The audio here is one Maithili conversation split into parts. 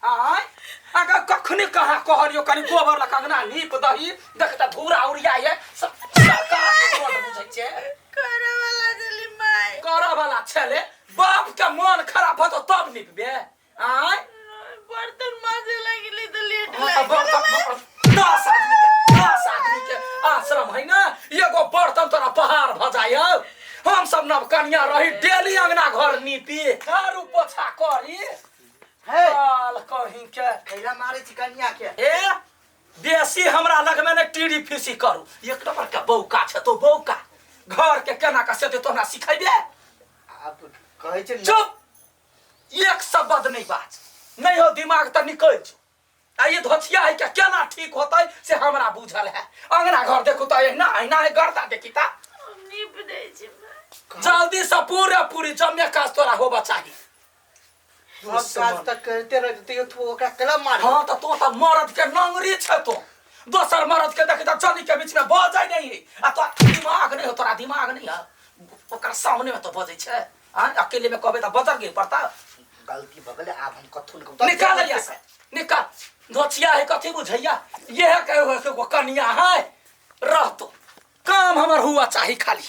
आय अगर कखने कहाँ कहलियो कनि गोबर लऽ कऽ अंगना नीप दही देख तऽ धूरा उड़िया ये सब सरकारी रोड बुझै छै। करे वाला छली माय। करऽ वाला छले, बाप के मन खराब होतो तब नीपबे? आय बर्तन माजे लगली तऽ लेट हाँ, तऽ लागि बर्तन 10 आदमी के, 10 आदमी के आश्रम है ना, एगो बर्तन तोरा पहाड़ भऽ जाइ। हम सब नव कनिया रही, डेली अंगना घर नीपी, झाड़ू पोछा करी। हे। साल कहीं के कैला मारे छी कनिया के? ए, बेसी हमरा लग में ने टीडी फीसी करू। एक नंबर के बौका छै तो, बौका। घर के केना के से तो हमरा सिखेबे? आब कहै छै। चुप, एक शब्द नहीं बाज, नहीं हो दिमाग तऽ निकल जो। आ ये धोछिया है के केना ठीक होतै से हमरा बुझल है। अंगना घर देखू तऽ एहिना एहिना है, गर्दा देखी ता। हम नीप दै छी माय। जल्दी से पूरा पूरी जमे काज तोरा होबा चाही। सब काज तऽ करिते रहै तैयो तू ओकरा केला मार? हाँ, तऽ तो तऽ मर्द के नंगरी छै। तो दोसर मर्द के देखी तऽ जनी के बीच में बजै नहीं है। आ तोरा दिमाग नहीं हो, तोरा दिमाग नहीं है। ओकरा सामने में तो बजै छै आ अकेले में कहबै तऽ बजर गेल पड़ता। गलती भऽ गेलै, आब हम कथू नहि कहब। निकाल यहाँ से, निकाल। धोचिया है, कथी बुझैया? ये के कनिया है। रहतो, काम हमर हुआ चाही खाली।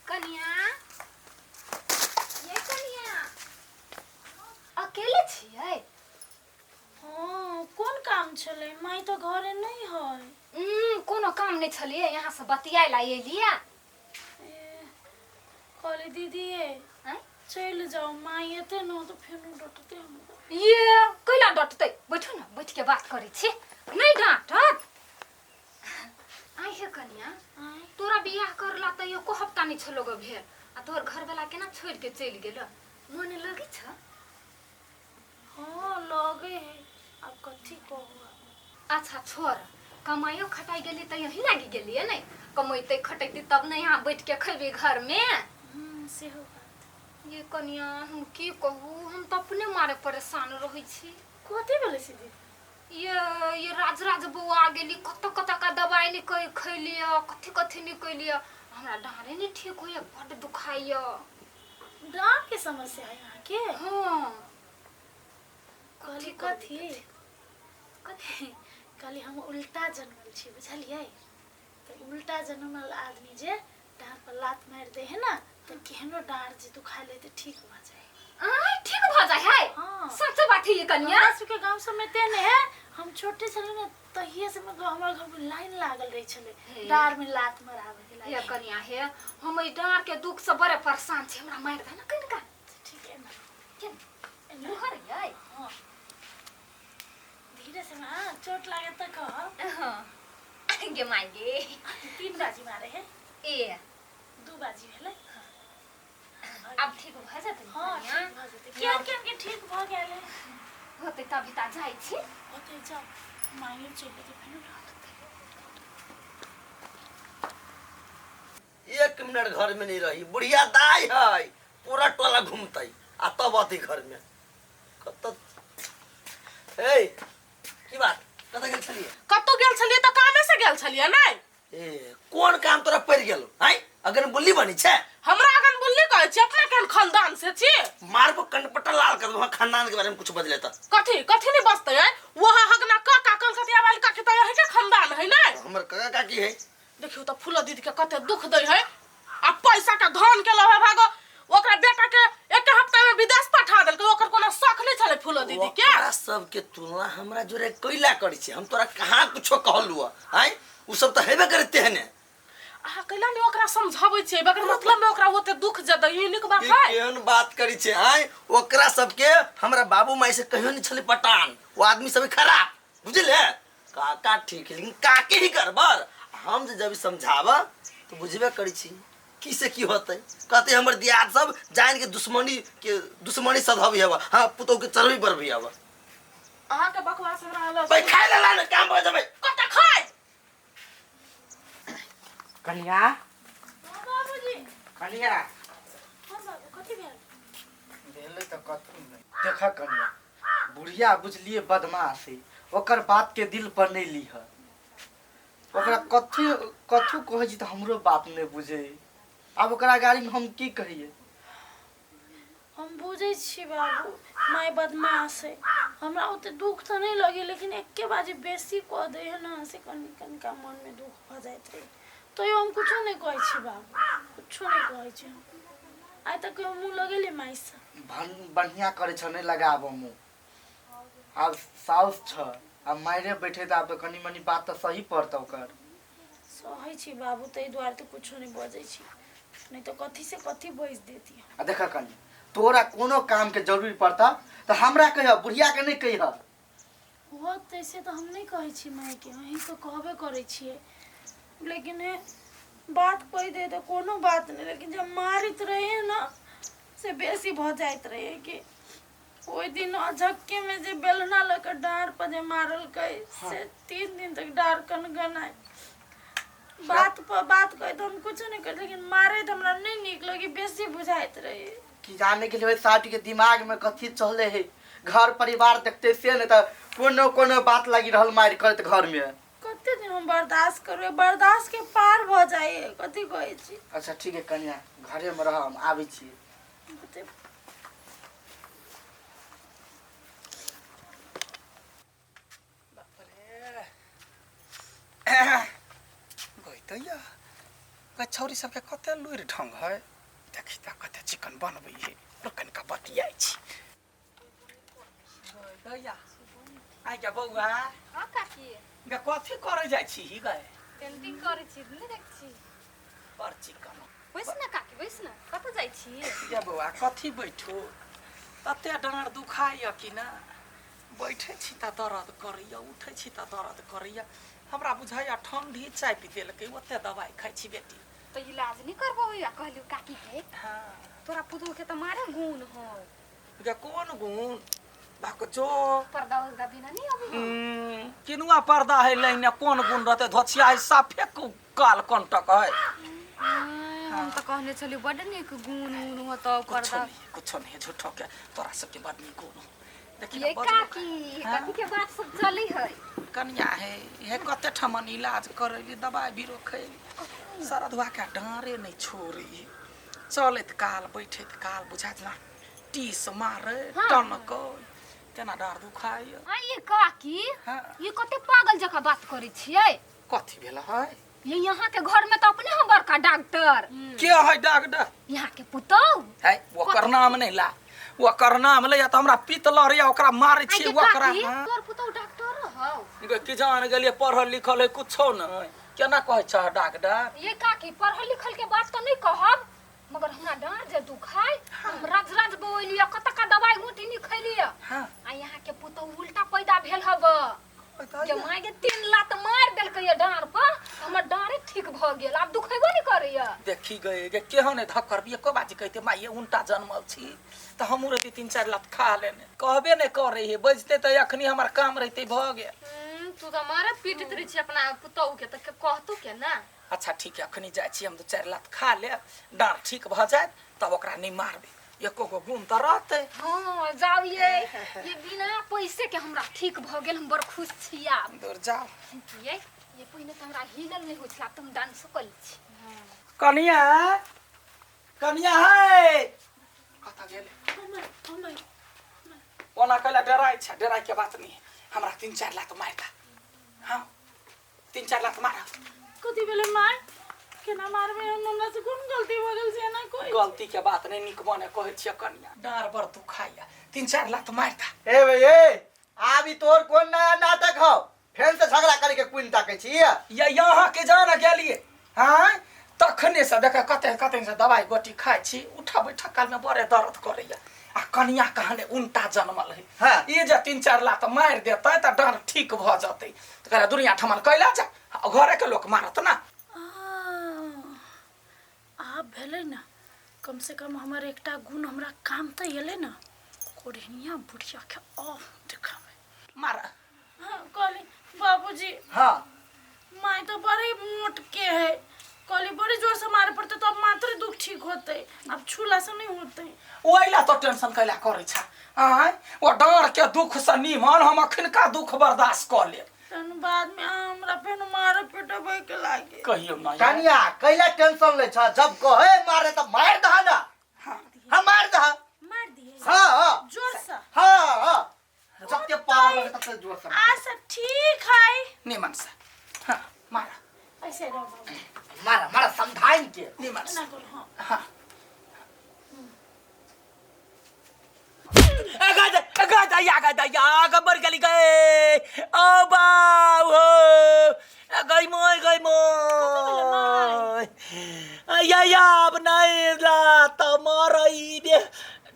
कनिया, ये कनिया, अकेले छियै? हँ, कोन काम छलै माय? तऽ घरे नहि है। कोनो काम नहि छलियै, यहाँ से बतियाए ला एलियै। ए, कहली दीदी ये आँय? चलि जाउ, माय एते न तऽ फेनो डटते हमरा। ये, कैला डटतै? बैठू ने, बैठ के बात करै छी, नहि डाँटत। आइ हे कनिया। आँय? तोरा बियाह करला तऽ एको हफ्ता नहि छलो गो भेल आ तोहर घरवाला केना छोड़ि के चलि गेल? मन लगै छ? हँ, लगे है, आब कथी कहू आब। अच्छा छोड़, कमाइयो खटाइ गेली तऽ यही लागि गेलियै ने। कमैते खटैते तब ने यहाँ बैठ के खैबे घर में। सेहो बात। ये कनिया, हम की कहू, हम तऽ अपने मारे परेशान रहै छी। कथी भेलै से दीदी? ये राज राज बौआ गेली, कत कत का दवाई नहीं कह खैलिय, कथी कथी नहीं कैलिय, हमरा डाँड़े नहीं ठीक होइए, बड्ड दुखाइए। डाँड़ के समस्या है अहाँके? हाँ। कहली कथी? कथी? कथी? कहली हम उल्टा जनमल छी, बुझलियै? तऽ उल्टा जनमल आदमी जे डाँड़ पर लात मारि दै है ने, तऽ केहनो डाँड़ जे दुखायल है तऽ ठीक भऽ जाइ है। आय, ठीक भऽ जाइ है? हाँ। सच बात है ये कनिया? हमरा सबके गाँव सबमे ते ने है। हम छोटे छलियै ने, तहिए से हमर घर में लाइन लागल रहै छलै हे। डाँड़ में लात मराबे के हे लागि। कनिया हे, हम एहि डाँड़ के दुख से बड़े परेशान छी, हमरा मारि दे ने कनिका। ठीक है ना। के एना। मुहर यै। हाँ, धीरे से, हाँ, चोट लागे तऽ कह। हाँ गे माय गे। 3 बाजी मारे है। ए। 2 बाजी भेलै। आब ठीक भऽ जेतै ने? हाँ। कनिया? ठीक भऽ जेतै। केहन केहन के ठीक भऽ गेल है। होतै तभी ता जाइ छी। होतै, जाउ, माइयो चलि जेतै, फेनो डाँटतै। एक मिनट घर में नहीं रही। बुढ़िया दाई है, पूरा टोला घूमते आ तब अती घर में। कत ए की बात, कतऽ गेल छलियै? कतौ गेल छलियै तऽ कामे से गेल छलियै नहि? ए, कोन काम तोरा पड़ि गेल? आँय, अगर बुल्ली बनी छै? हमरा अगन बुल्ली कहै छी? अपना केहन खानदान से छी? मारबो, कनपट्टा लाल कर देबो, खानदान के बारे में कुछ बजले तऽ। कथी कथी नहीं बचतै? आँय, वहाँ हगना काका कलकतिया वाली काकी तऽ यही के खानदान है ने? हमर काका काकी है। देखियौ तऽ, फूलो दीदी के कते दुख दै है आ पैसा के धन के लहे भागो। ओकरा बेटा के एक हफ्ता में विदेश पठा देलकै, ओकर कोनो शौक नहीं छलै फूलो दीदी के। ओकरा सबके तुलना हमरा जोरे कैला करै छै? हम तोरा कहाँ कुछो कहलु आँय? उ सब तऽ हेबे करे तेहने। अहाँ कैला नहीं ओकरा समझाबै छियै? बगर मतलब में ओकरा ओते दुख जदै, ई नीक बात ई है? केहन बात करै छै आँय? ओकरा सबके हमरा बाबू माई से कहियो नहीं छलै पटान। ओ आदमी सब खराब, बुझले? काका ठीक है, लेकिन काके ही गड़बड़। हम जे जब समझाब तो बुझबे करै छी की से की होतै। कहते हमर दियाद सब जान के दुश्मनी के दुश्मनी सधबी हवा, हाँ, पुतोह के चढ़बी बढ़बी हवा। अहाँ के बकवास हमरा अलग। भाई, खाय लेला ने, काम भऽ जेबै। कते खाय। कनिया। हाँ बाबूजी। कनिया। हाँ बाबू, कथी भेल? भेलै तऽ कथू नहि। देख कनिया, बुढ़िया बुझलिए बदमाश है, ओकर बात के दिल पर नहीं लीह। ओकरा कथी कथू कहै छी तऽ हमरो बात नहीं बुझे। आब ओकरा गाड़ी में हम की कहिए? हम बुझै छी बाबू माय बदमाश है हमरा ओते दुख तऽ नहि लगे लेकिन एके बाजी बेसी कऽ दै है ने से कनि कनिका मनमे दुख भऽ जाइत रहै तैयो हम कुछो नहि कहै छी बाबू कुछो नहि कहै छी हम आइ तक कहियो मुँह लगेली मायसँ बढ़िया करे छ नहीं लगाब मुँह आब साउस छ आब मारे बैठे तऽ आब तऽ कनि मनि बात तऽ सही पड़तौ ओकर सहै छी बाबू ताहि दुआरे तऽ कुछो नहि बजै छी नहि तऽ कथी से कथी बजि देती आ देख कनि तोरा कोनो काम के जरूरी पड़ता तऽ हमरा कहिह बुढ़िया के नहीं कहिह हो तैसे तऽ हम नहि कहै छी मायके अहीँके कहबे करै छियै लेकिन हे बात कहि दे तऽ कोनो बात नहि लेकिन जब मारैत रहे ने से बेसी भऽ जाइत रहे कि ओहि दिन अझक्केमे जे बेलना लऽ कऽ डाँड़ पर जे मारलकै से 3 दिन तक डाँड़ कनकनाइ। बात पर बात कहि तऽ हम कुछो नहि करी लेकिन मारै तऽ हमरा नहि नीक लगे बेसी बुझाइत रहे। कि जाने के लिए साठ के दिमाग में कथी चले है घर परिवार देखते से नहीं तो कोनो कोनो बात लगी रहल मार करत घर में। कते दिन हम बर्दाश्त करबै बर्दाश्त के पार भऽ जाइ कथी कहै छी। अच्छा ठीक है कन्या घरे में रह हम आबै छी। गई त छौरी सबके कते लुरि ढंग है देखी त कते चिकन बनबै है और कनिका बतियाइ छी दैया आइ के बौआ। हाँ काकी। गे कथी करे जाइ छी ही गए? पेंटिंग करै छी नहि देख छी। बड़ चिकन। बैस ना काकी बैस ना कतऽ जाइ छी? गे बौआ कथी बैठू तते डाँड़ दुखाइया कि ना बैठे छी त दर्द करैया उठै छी त दर्द करैया हमरा बुझाइया ठंडी चापि देलकै ओते दवाई खाइ छी बेटी। तऽ इलाज नहि करबो कहलियौ काकी के। हाँ। तोरा पुतोह के तऽ मारे गुण हौ। गे कोन गुण भाक जो पर्दा उर्दा बिना नहीं अबै हौ। किनुआ पर्दा है लाइने कोन गुण रहते धोछिया है साफे काल कंटक है। हम तऽ कहने छलियौ बड्ड नीक गुण उण होतौ कुछो पर्दा। नहीं कुछो नहीं झूठो के तोरा सबके बड़ नीक गुण हो। देखी ये ना बजबो काकी हाँ? कथी के बात सब चलै है? कनिया है हे कते ठमन इलाज करैली दवाई बीरो खैली सरधुआ के डाँरे नहीं छोड़ी चलैत काल बैठैत काल बुझाइत ना टीस मारे हाँ। टनक तेना डाँड़ दुखाइ। आ ये काकी हाँ। ये कते पागल जकाँ बात करै छियै। कथी भेल है? ये यहाँ के घर में तो अपने हम बड़का डॉक्टर। के है डॉक्टर? यहाँ के पुतोह। है ओकर नाम नहीं ला ओकर नाम ले तऽ हमरा पित्त लड़ैया ओकरा मारै आ छियै ये ओकरा। काकी हाँ। तोर पुतोह डॉक्टर हौ? गे, की जान गेलियै पढ़ल लिखल है कुछो नहीं केना कहै छ डॉक्टर? ये काकी पढ़ल लिखल के बात तो नहीं कहब मगर हमरा डाँड़ जे दुखाय हम राज राज बौलिया कत का दवाई गोटी नहीं खैलिया। हाँ। आ यहाँ के पुतोह उल्टा पैदा भेल हब जे माय के 3 लात मार देलकै ये डाँड़ पर हमर डाँड़े ठीक भ गेल आब दुखेबो नहीं करैया। देखी गए गे केहन धक्कर बिये को बाजी कहते माइये उल्टा जन्मल छी तऽ हमहूँ रहती 3-4 लात खा लेने कहबे नहीं करे हे बजते तऽ अखनी हमर काम रहते भऽ गेल। तू तऽ मारे पीटैत रहै छी अपना पुतोह के तऽ कहतौ के ना। अच्छा ठीक है अखनी जाइ छी हम 2-4 लात खा लेब डाँड़ ठीक भऽ जायत तब ओकरा नहीं मारबै एको गो गुण तऽ रहतै। हाँ जाउ ये बिना पैसे के हमरा ठीक भ गेल हम बड़ खुश छी आब। दूर जाउ। ये पहिने तऽ हमरा हिलल नहीं होइ छल आब तऽ हम डांसो कऽ लै छी। कनिया कनिया है कतऽ गेलै? ओना कैला डराइ छै डराइ के बात नहीं हमरा 3-4 लात मारि दा। हाँ 3-4 लात मार। कथी भेलै माय केना मारबै हम हमरा से कोन गलती भऽ गेल छै एना कोई? गलती के बात नहीं नीक मने कहै छियै कनिया डाँड़ बड़ दुखाइया 3-4 लात मारि दा। ए भाई ए आबी तोर कोन नया नाटक हौ फेन से झगड़ा करे के कुन ताकै छी? या यहाँ के जान गेलिए हाँ तखने से देख कते कते से दवाई गोटी खाइ छी उठा बैठा काल में बड़े दर्द करैया आ कनिया कहने उल्टा जन्मल है। हाँ। ये जे 3-4 लात मारि देतै तऽ डाँड़ ठीक भऽ जतै तऽ कहला दुनिया ठमन कैला जा घरे के लोक मारत ना। आब भेलै ना कम से कम हमर एकटा गुण हमरा काम तऽ एलै ना कोढ़िनिया बुढ़िया के ऑफ देखाबै मार। हाँ कहली बाबूजी। हाँ। माय तो बड़ी मोट के है कहली बड़ी जोर से मारे पड़ते तो अब मात्र दुख ठीक होते अब छूला से नहीं होते। ओहिला तो टेंशन कैला करै छ आँय ओ डाँड़ के दुख से निमन हम अखनका दुख बर्दाश्त कऽ लेब। तहन बाद में हमरा फेन मारे पिटबै के लागे। कहियो ना कनिया कैला टेंशन ले छ जब कहे मारे त मार दह ना। हाँ। हम मार दह। मार दिए। से जोर से अच्छा ठीक है। निमन से, हाँ मारा। ऐसे रहो बाबू। मारा मारा समझाइन के। निमन से। ना करो, हाँ। हाँ। अगा या गा या गा मर गली गए ओ बाऊ हो गई मोय गई मोय या या अब नहीं ला त मरई बे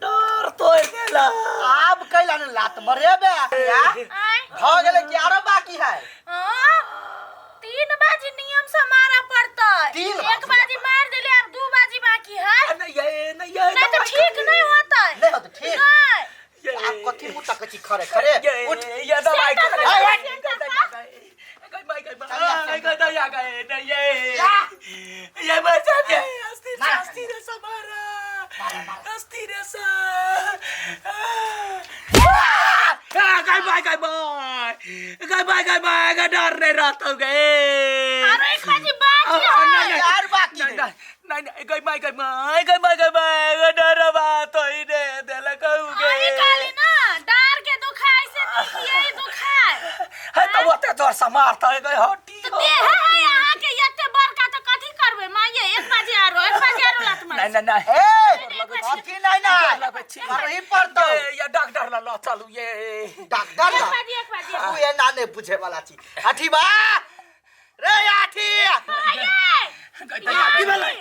डर तोड़ देला। आब कैला ने लात मरे बे आय भ गेलै कि आरो बाकी है? हाँ, 3 बाजी नियम से मारा पड़ता है। 3 एक बाजी मार दिले, अब 2 बाजी बाकी है। नहीं ये नहीं ये नहीं तो ठीक नहीं होता है। नहीं होता ठीक। नहीं। आप कथी मुँह तकै छी खरे खरे? ये उठ। ये दवाई सेंटर कर पर, गई सेंटर पर। गई गई गई गई या गई नहीं ये ये बचा दे अस्थिर अस्थिर समारा अस्थिर सा गई बाय गई बाय गई बाय गई बाय गई डर नहीं रात हो गए। अरे एक बाजी बाकी है। यार बाकी है। नहीं नहीं गई बाय गई बाय गई बाय गई बाय गई डर बात होई दे देला कहू अरे गए काली ना डर के दुखाए से नहीं यही दुखाए है तो ओते जोर से मारता है गई हड्डी। तो देह है यहाँ के यते बड़का तो कथी करबे माये? एक बाजी आरो, एक बाजी आरो लात मार। नहीं नहीं नहीं ए अथी नहीं ना करही पड़तौ। ये डॉक्टर ला लो चलू ये डॉक्टर एक ला बाजी, एक बाजी। तू एना नहीं बुझे वाला छी। अथी बा रे आठी की भेलै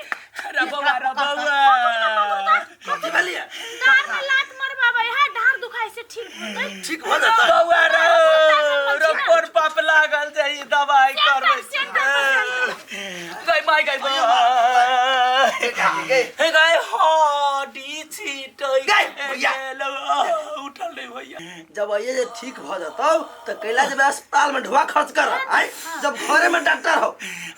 रे बौआ रे बौआ कथी भेलिए? डार में लात मरबाबै है, डार दुखाइ से ठीक होतै। ठीक भ जेतै। बौआ रे रे कोन पाप लागल छै ई दवाई करबै। सेंटर पर, गई माय गई गई। गई हड्डी छिटै गई, भैया। गेलौ, उठल नहीं भैया। जब ये जे ठीक भ जतौ त कैला जेबै अस्पताल में ढुआ खर्च कर आय, जब घरे में डॉक्टर हो।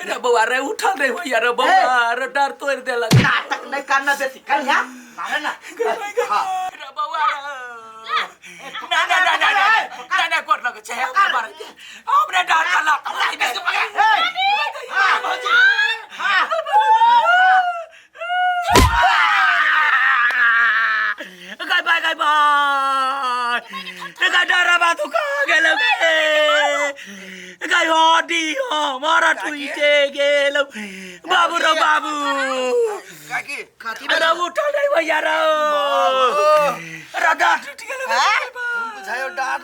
रे बौआ रे उठल नहीं भैया रे बौआ रे डर तोड़ देलक। नाटक नहीं करना बेसी कन्या मारे ना। हाँ रे बौआ रे ना ना ना ना ना ना कोर लगै छै हमरा मारै के हमरे डर के लात मारै के गई बाय गई बाय गई डरबा दुखा गेलौ गई हड्डी हमारा टूटे गेलौ बाबू रे बाबू। काकी कथी अरे उठल नहीं भैया रे रे डाँट टूट गेलौ। हम बुझायो डाँट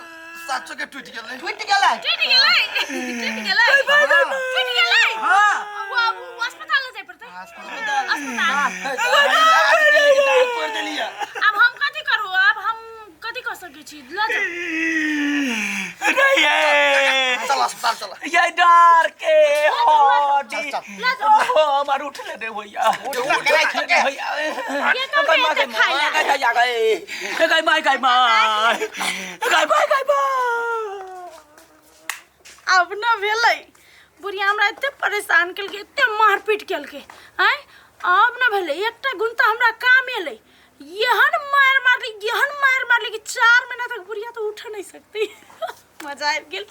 साचो के टूट गेलै। टूटि गेलै। टूटि गेलै, टूटि गेलै, टूटि गेलै। हाँ वो वो अस्पताल ले जाय पड़तै। अस्पताल। अस्पताल। डाँट तोड़ देलिए। अब हम कथी करू? अब हम कथी कर सकै छी? ल जाउ। नहीं ये चल अस्पताल चल। ये डर के हड्डी चल, ल जाउ। हमार उठले नहीं भैया। उठले नहीं भैया। ये कब एते खाइला? गई गई माय गई माय गई माय गई माय। अब न भेलै बुढ़िया हमरा एते परेशान केलकै, एते मारपीट केलकै आँय। अब न भेलै एकटा गुण तऽ हमरा काम एलै, एहन मारि मारली, एहन मारि मारली कि 4 महीना तक बुढ़िया तऽ उठ नहीं सकती। मजा आबि गेल।